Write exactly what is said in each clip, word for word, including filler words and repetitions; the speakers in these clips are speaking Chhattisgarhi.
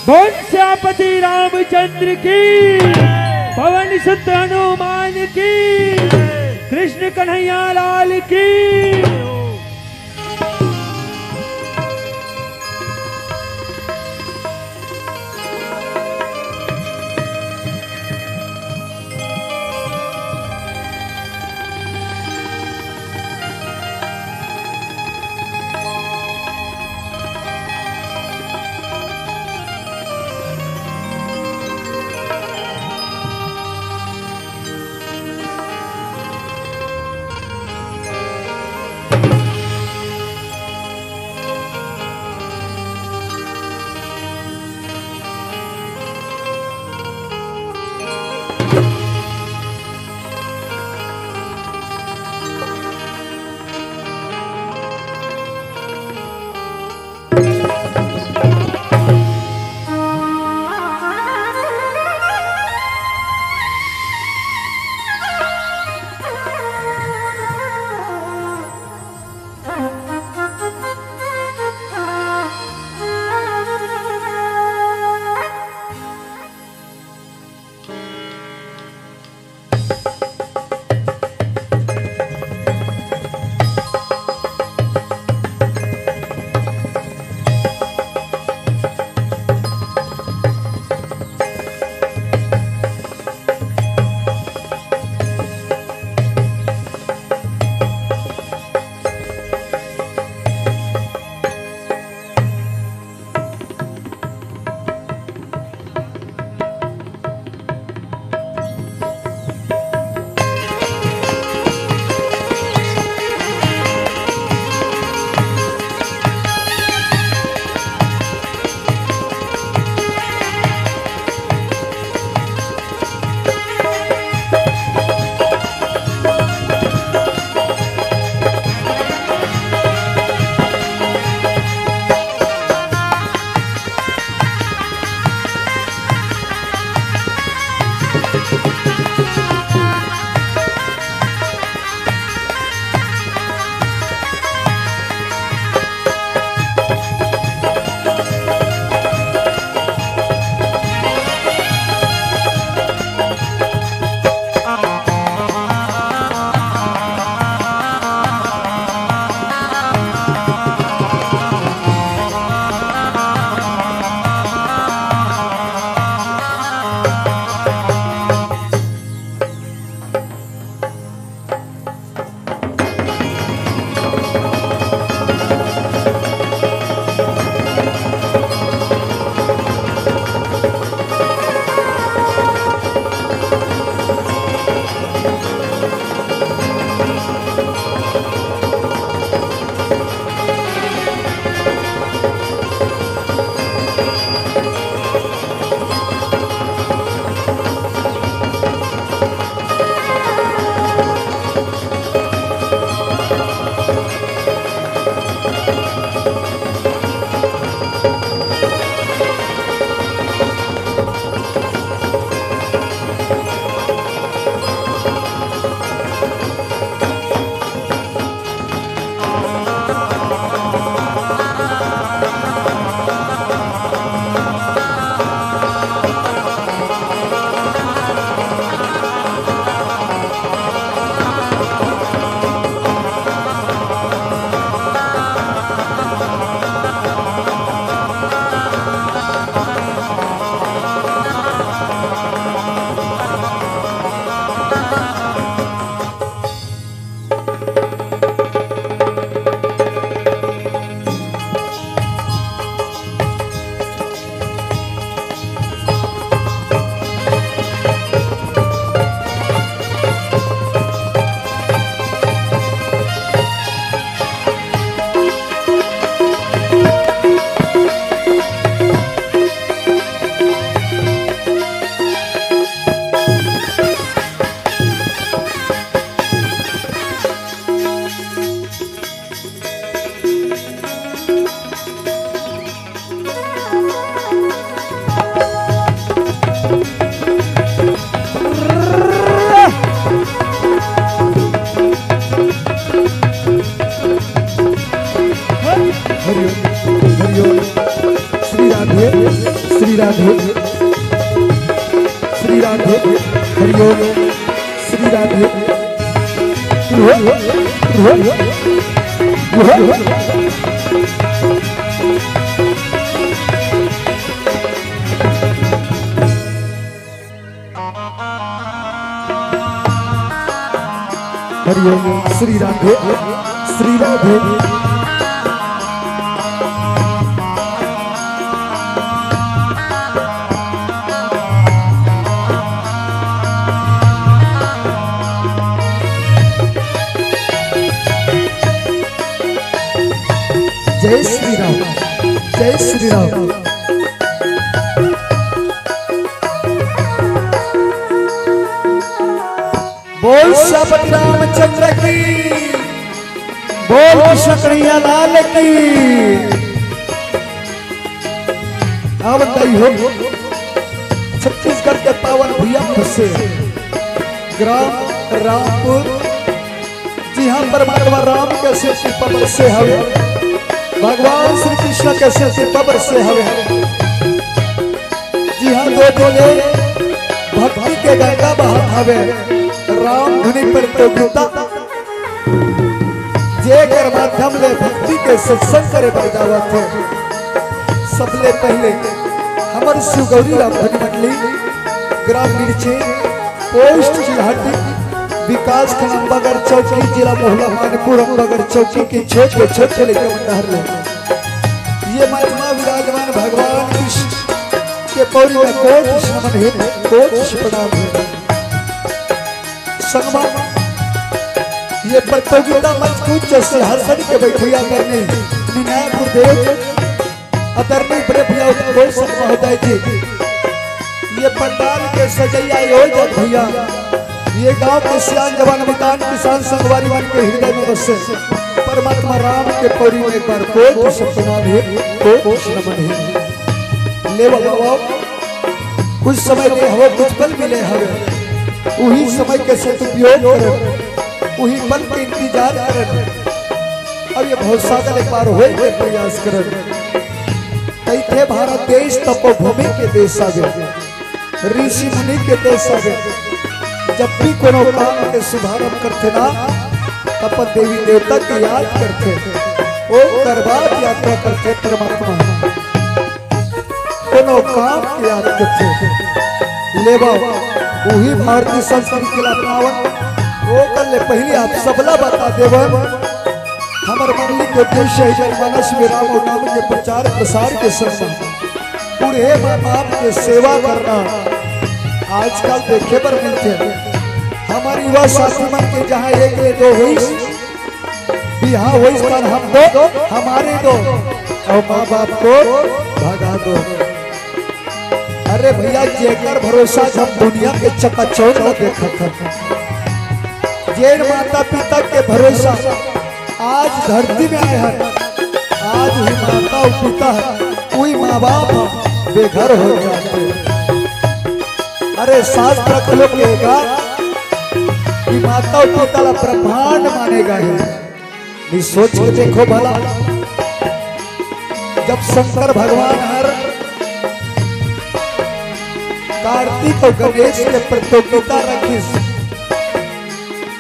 बोल सियापति रामचंद्र की, पवन सुत हनुमान की, कृष्ण कन्हैया लाल की। राधे, श्री राधे, हरिओम, श्री राधे। हरिओम, श्री राधे, श्री राधे। जय श्री राम, जय श्री राम। बोल सियापति रामचंद्र की, बोल कृष्ण कन्हैया लाल की। अब बताई हो, छत्तीसगढ़ के पावन भुइयां से ग्राम रामपुर, जिहां परमात्मा राम के असीम कृपा बरसे हवे, भगवान श्री कृष्ण के असीम कृपा बरसे हवे, जिहां दो दिन ले भक्ति के गंगा बहत हवे, राम धुनी प्रतियोगिता, जेकर माध्यम ले भक्ति के सत्संग करे बर जावत हे। सबले पहले हमर शिव गौरी रामधुनी मंडली, ग्राम मिर्ची, पोस्ट चिल्हाटी, विकास खंड अम्बागढ़ चौकी, जिला मोहला मानपुर अम्बागढ़ चौकी के छोटे छोटे लइका मन डहर ले ये मंच मा विराजमान भगवान कृष्ण के पौरी में कोटि नमन हे, कोटि प्रणाम हे। संगमा, ये प्रतियोगिता मंच कुछ सिंहासन के बैठैया करने निनाय गुरुदेव आदरणीय बड़े भैया उत्तम महोदय जी, ये पंडाल के सजैया आयोजक भैया, ये गांव के सियान जवान मितान किसान संगवारी मन के हृदय में बसे परमात्मा राम के पौरी में एक बार कोटि प्रणाम हे, कोटि नमन हे। लेवा बाबा, कुछ समय दे हवे, कुछ पल मिले हवे, उही समय के सदुपयोग करन, उही पल के इंतजार करन, अउ ये भवसागर ले पार होए के प्रयास करन। कहिथे भारत देश तपोभूमि के देश आवे, ऋषि मुनि के देश आवे। जब भी कोनो काम के शुभारंभ करथे ना, त अपन देवी देवता के याद करथे, ओकर बाद यात्रा करथे परमात्मा। कोनो काम के याद करथे। लेवा, उही भारतीय संस्कृति ला अपनावन। ओकर ले पहिली आप सबला बता देवन, हमर मंडली के उद्देश्य हे जनमानस में राम अउ नाम के प्रचार प्रसार के संग संग बूढ़े माँ बाप के सेवा करना। आजकल देखे बर मिलथे, हमर युवा साथी मन के जहाँ एक ले दो होइस, बिहाव होइस, त हम दो, हमारे दो, अउ माँ बाप को भगा दो। अरे भैया, जेकर भरोसा हम दुनिया के चकाचौंध ल देखत हन, जेन माता पिता के भरोसा आज धरती में आए हन, आज उही माता अउ पिता ह, उही माँ बाप ह बेघर हो जाथे। अरे शास्त्र घलो कहेगा कि माता अउ पिता ला ब्रह्मांड माने गा हे। ये सोच के देखो भला, जब शंकर भगवान हर कार्तिक अउ गणेश के प्रतियोगिता रखिस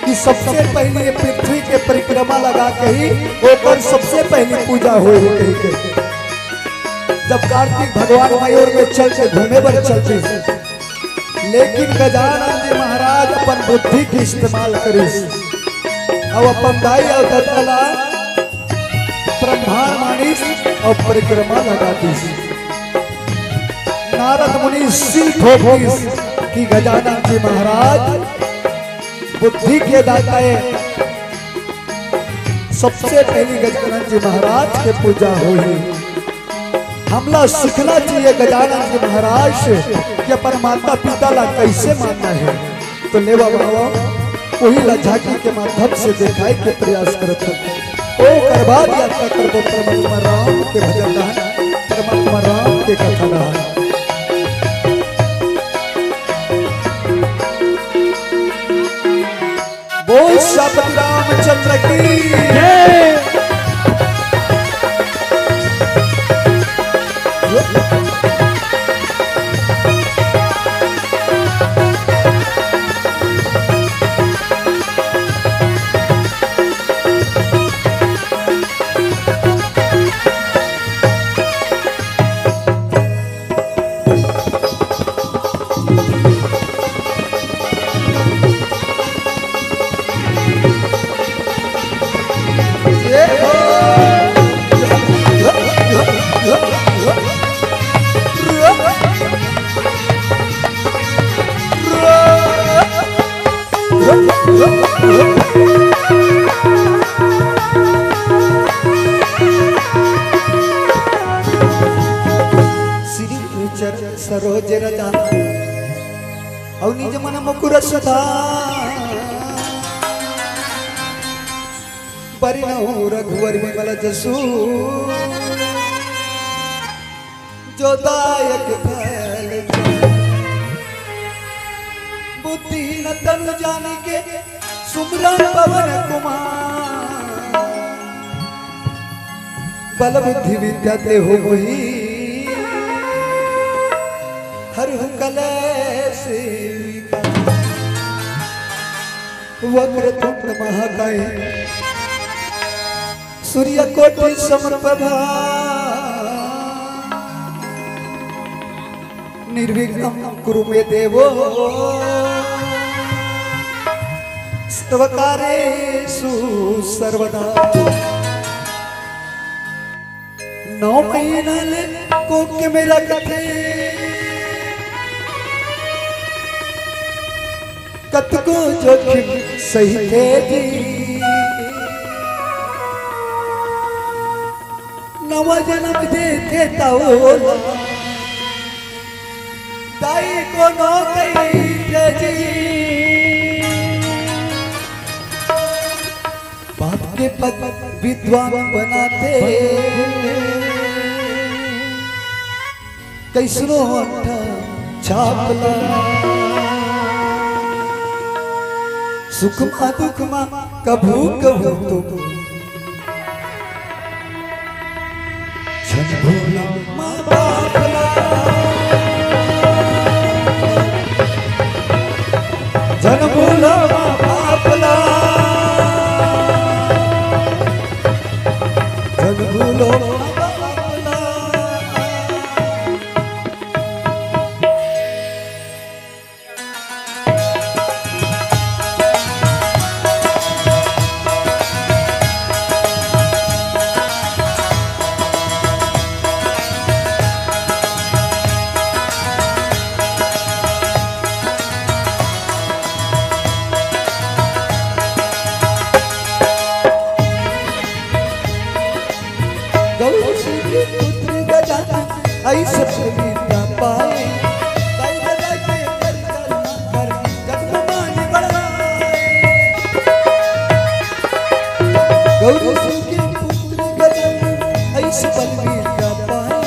कि सबसे पहले ये पृथ्वी के परिक्रमा लगा के ही ओकर सबसे पहली पूजा होए कहि के, जब कार्तिक भगवान मयूर में चढ़ के घूमे बर चलतिस, लेकिन गजानन जी महाराज अपन बुद्धि के इस्तेमाल करिस अउ अपन दाई अउ ददा ला ब्रह्मांड मानिस अउ परिक्रमा लगा दिस। नारद मुनि सिल ठोक दिस कि गजानन जी महाराज बुद्धि के दाता हे, सबसे पहली गजानन जी महाराज के पूजा होही। हमला सीखना चाहिए गजानन जी महाराज से कि अपन माता पिता ला कैसे मानना हे। तो लेवा बाबा, वही ला झांकी के माध्यम से देखाए के प्रयास करत हन। ओकर बाद यात्रा करबो परमात्मा राम के भजन रहन, परमात्मा राम के कथा रहन। बोल सियापति रामचंद्र की जय। श्री गुरुचर सरोज रजा, अउ निज मन मुकुर सुधा, बरिनहु रघुवर विमल जसु। जो दायक फल जान। बुद्धिहीन तनु जानिके सुमिरन पवन कुमार। बल बुद्धि विद्या देहु मोहि हरहु कलेस विकार। वक्रतुंड महाकाय सूर्यकोटि समप्रभा। निर्विघ्नं कुरु मे देवो सर्वकार्येषु सर्वदा। नौ महीना ले कोख में रखथे, कतको जोखिम सहिथे जी। नवा जनम देथे त ओला दाई कोनो कहिथे जी। बाप के पद विद्वान बनाथे, कइसनो अंगठा छाप ला। सुख मा दुख मा कभू कभू तो झन भूला माँ बाप ला, झन भूला माँ बाप ला, झन भूला माँ बाप ला। गौरी के पुत्र गजानन, अइसे विद्या पाए। दाई ददा के कर करुणा कर, जग मानी बढ़ाए। गौरी के पुत्र गजानन, अइसे विद्या पाए।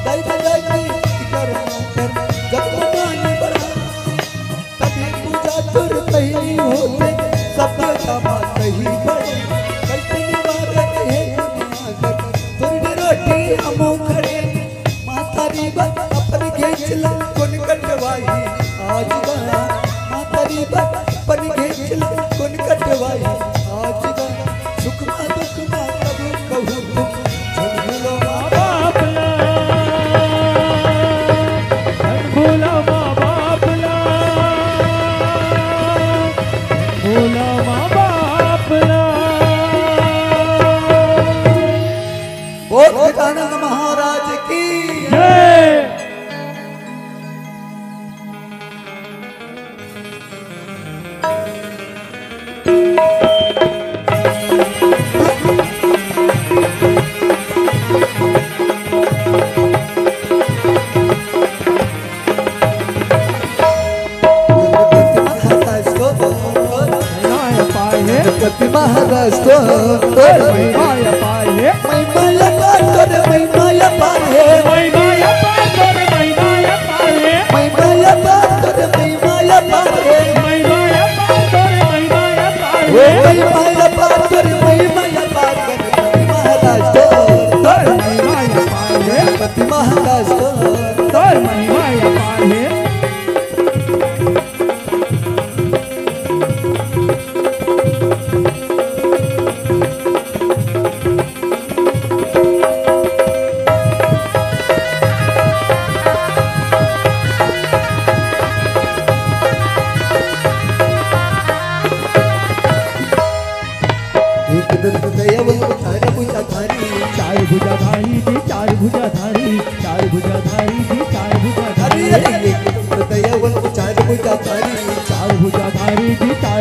दाई ददा के कर करुणा कर, जग मानी बढ़ाए। तभी पूजा तोर पहिली होथे, सब देवता माँ कही बड़े। कष्ट निवारक हे गुणागर, तोर रोटी हमो खड़े। महतारी बर अपन घेंच ल कोन कटवाही आज गा। महतारी बर अपन घेंच ल कोन कटवाही आज गा। सुख मा दुख मा कभू कहूँ तुम झन भूलो माँ बाप ला। झन भूलो माँ बाप ला। झन भूलो माँ बाप ला। बोल गजानन महाराज की जय। गणपति महाराज तो तोर महिमा अपार हे। महिमा अपार तोर महिमा अपार हे। महिमा अपार तोर महिमा अपार हे। महिमा अपार तोर महिमा अपार हे। महिमा अपार तोर महिमा अपार हे। ओ महिमा अपार तोर महिमा अपार गणपति महाराज तो तोर महिमा अपार हे। गणपति महाराज तो तोर महिमा अपार हे। एक दंत दयावंत चार भुजाधारी। चार भुजाधारी जी, चार भुजाधारी, चार भुजाधारी जी, चार भुजाधारी। अरे, अरे, एक दंत दयावंत चार भुजाधारी। चार भुजाधारी जी, चार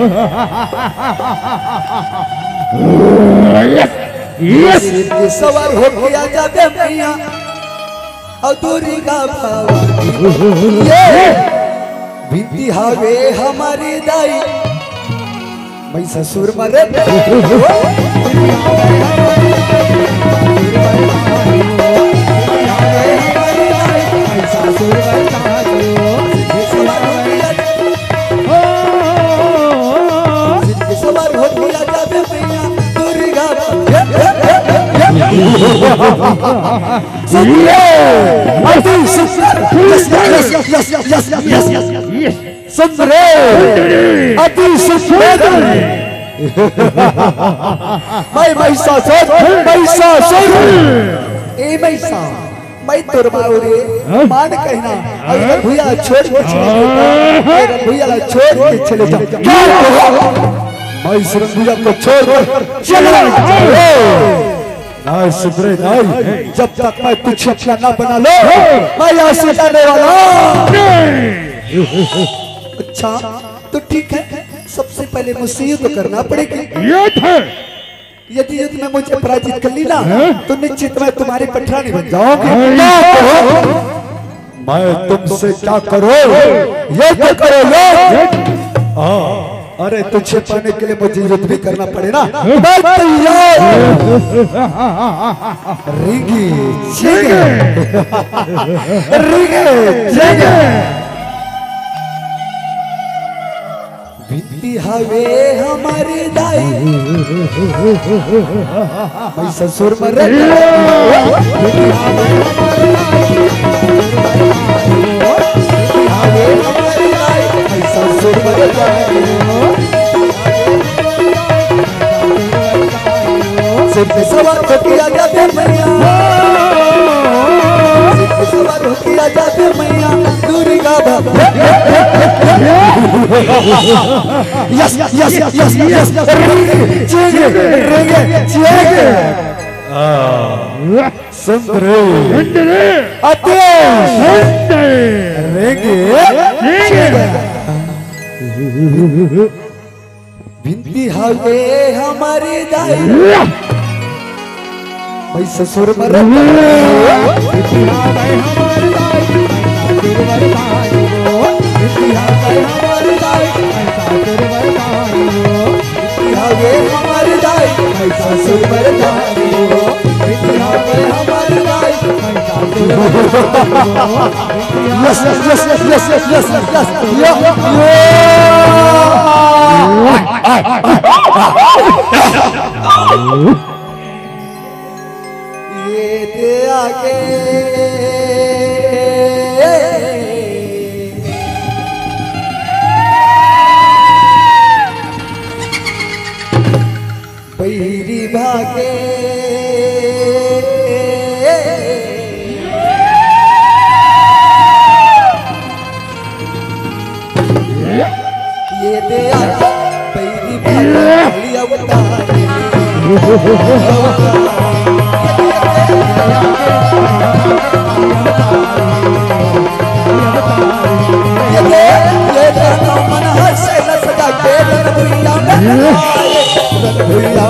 शेर के सवार होके आ जाबे मैया, अउ दुर्गा भवानी। ये बिनती हावे हमर दाई, मैं ससुर मरे। सवार होके आ जाबे मैया दुर्गा। सुन रे, अति सुंदर। Yes, yes, yes. सुन रे, अति सुंदर। मैं महिषासुर, महिषासुर। ए महिषा, मैं तोर माँ हूँ रे, हाँ? मान कहना। अउ रघुया ला छोड़ के चले जा, अउ रघुया ला छोड़ के चले जा। क्या कहा? मैं इस रघुया को छोड़कर चला जाऊँ। नहीं सुधरे नहीं, जब तक मैं तुझे अपना ना बना लो, मैं यहाँ से जाने वाला। अच्छा, तो ठीक है, सबसे पहले मुझसे युद्ध करना पड़ेगा। युद्ध? यदि युद्ध में मुझे पराजित कर ली ना, हाँ? तो निश्चित मैं तुम्हारी पटरानी बन जाऊंगी। हाँ। मैं तुमसे क्या करूं? युद्ध करो, युद्ध। हाँ, अरे तुझे पाने के लिए मुझे युद्ध भी करना पड़े ना, मैं तैयार हूँ। रिंगी चिंगी, रिंगी चिंगी। बिनती हवे हमर दाई, मैं ससुर मरे। बिनती हवे हमर दाई, मैं ससुर मरे। सिर पे सवार होके आ जाबे मैया, सिर पे सवार होके आ जाबे मैया, दुर्गा भा-, yes, yes, yes, yes, yes. चेंगे, रेंगे, चेंगे। सुंदरे। सुंदरे। अति। सुंदरे। रेंगे, चेंगे। बिनती हवे हमर दाई, मैं ससुर मरे। बिनती हवे हमर दाई, मैं ससुर मरे। बिनती हवे हमर दाई, मैं ससुर मरे। बिनती हवे हमर दाई, मैं ससुर मरे। बिनती हवे हमर दाई, मैं ससुर मरे। Yes, yes, yes. या, या। ये दे आगे। बैरी भागे। ये दे आगे, बैरी भागे, काली अवतारी। ये दे, ये दे, मन हंसे न सजा के रंग भुइया में। भैया,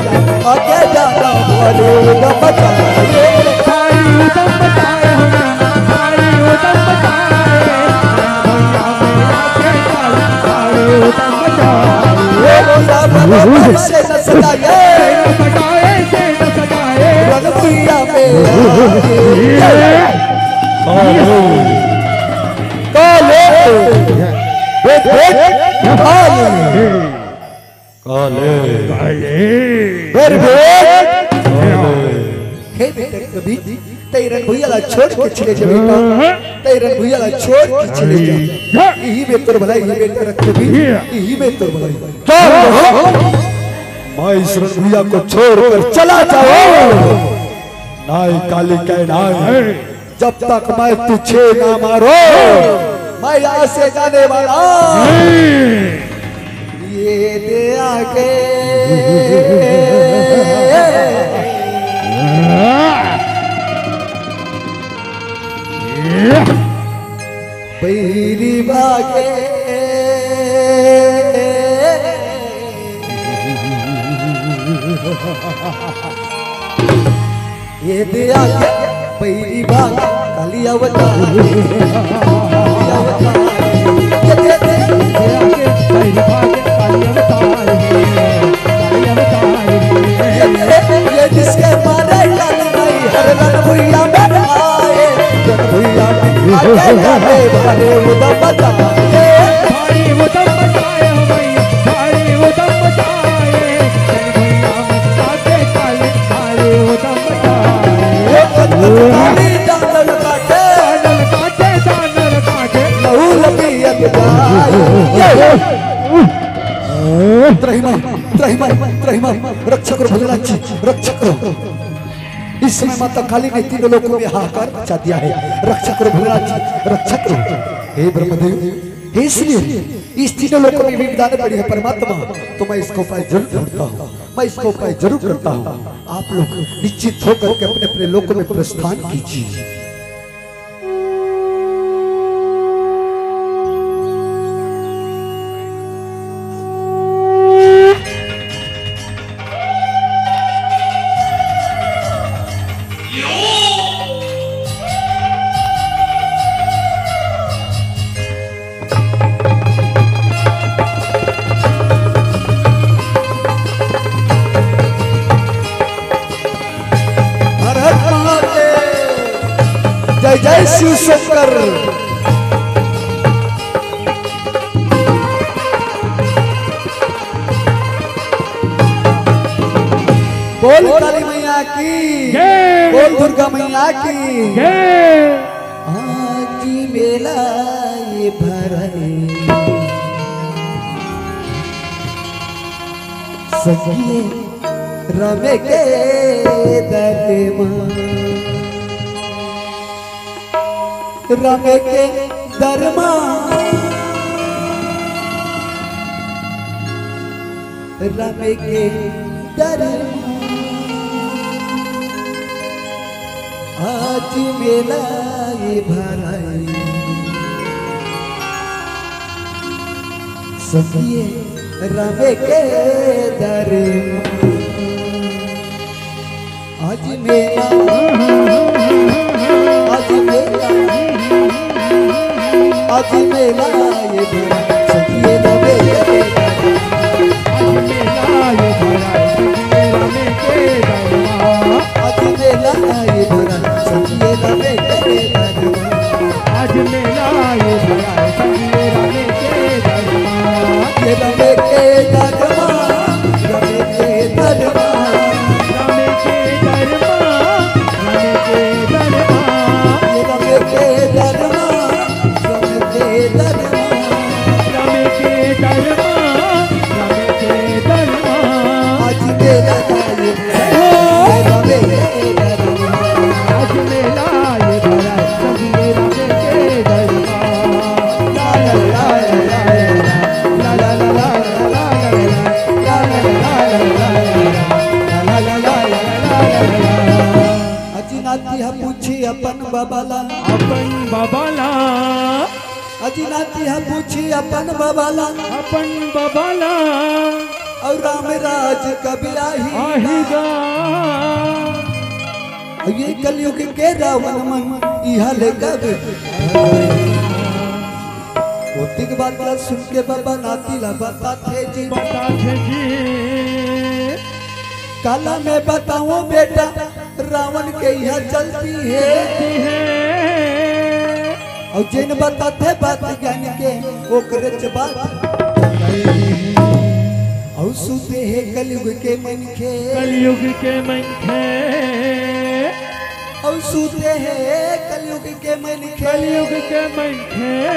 आगे जाना पड़े, उधम बचाए। भाई उधम बचाए हो ना, भाई उधम बचाए। भैया, मेरा के जाना पड़े, उधम बचाए। ये सटाए से न सटाए। रन भुइया में आए। काले। देख, देख। काले। काले। काले। फिर भी। काले। हे बेटा कबीर, तैं रन भुइया ला छोड़ के चले जा बेटा। तैं रन भुइया ला छोड़ के चले जा। इही में तोर भलाई हे बेटा रख कबीर, इही में तोर भलाई। चल। मैं इस रन भुइया को छोड़कर चला जाऊं। नाय काली के नाय। जब तक मैं तुझे ना मारूं, मैं यहाँ से जाने वाला। ये दे आके बैरी भागे। ये दे आके बैरी भागे, काली अवतार, काली अवतार। ये दे, दे, दे आके बैरी भागे, काली अवतार, काली अवतार। ये दे, ये जिसके मारे काली माई, हर रन भुइया में आए, रन भुइया में आके काले भारे उदम बताए। भारे उदम बताए हो भैया, भारे उदम बताए। रन भुइया में आके काले भारे उदम बताए। ये कतकत काली दानल काटे, दानल काटे, दानल काटे। लहू लपियत जाए। ये त्राहिमाम, त्राहिमाम, त्राहिमाम, रक्षा करो भोलेनाथ जी, रक्षा करो। इस समय माता काली ने तीनों लोकों में हाहाकार मचा दिया है। रक्षा करो भोलेनाथ जी, रक्षा करो। हे ब्रह्मदेव, हे श्री हरि, इस तीनों लोकों में विपदा पड़ी है परमात्मा, तो मैं इसका उपाय जरूर ढूंढता हूँ, मैं इसका उपाय जरूर करता हूँ। आप लोग निश्चित होकर के अपने अपने लोकों में प्रस्थान कीजिए। हर हर महादेव। जय जय शिव शंकर। बोल काली मैया की। जय। बोल दुर्गा मैया की। जय। आज मेला ये भरल सखिए रमे के दरमा, रमे के दरमा, रमे के दरमा। आज मेला ये भराई सखिए रमे के दरमा। आज मेला, आज मेला, आज मेला ये भरा सखिए रमे के दरमा। आज मेला ये भरा सखिए रमे के दरमा। आज मेला ये भरा सखिए रमे के दरमा। आज मेला ये भरा सखिए रमे के दरमा। ये रमे के दरमा, रमे के दरमा। रमे के दरमा, रमे के दरमा। ये रमे के दरमा, रमे के दरमा। रमे के दरमा, रमे के दरमा। आज मेला ये, ये रमे के दरमा। आज मेला ये भरा सखिए रमे के दरमा। अजी नाती ह पूछी अपन बाबा ला। अपन बाबा ला। अजी नाती ह पूछी अपन बाबा ला। अपन बाबा ला। अउ राम राज कब आही आही गा। अउ ये कलयुग के रावण मन इहा ले कब। ओतिक बात ला सुन के बाबा नाती ला बताथे जी। बताथे जी। काला मैं बताऊं बेटा, रावण के यह चलती है। और जिन बताथे बात ज्ञान के, ओकरेच बात। और सुते हे कलयुग के मनखे। कलयुग के मनखे। और सुते हे कलयुग के मनखे। कलयुग के मनखे।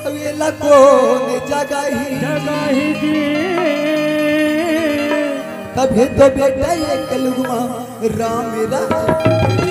अब ये ला कोन जगाही। जगाही जी। तभे तो बेटा ये कलयुग मा राम राज।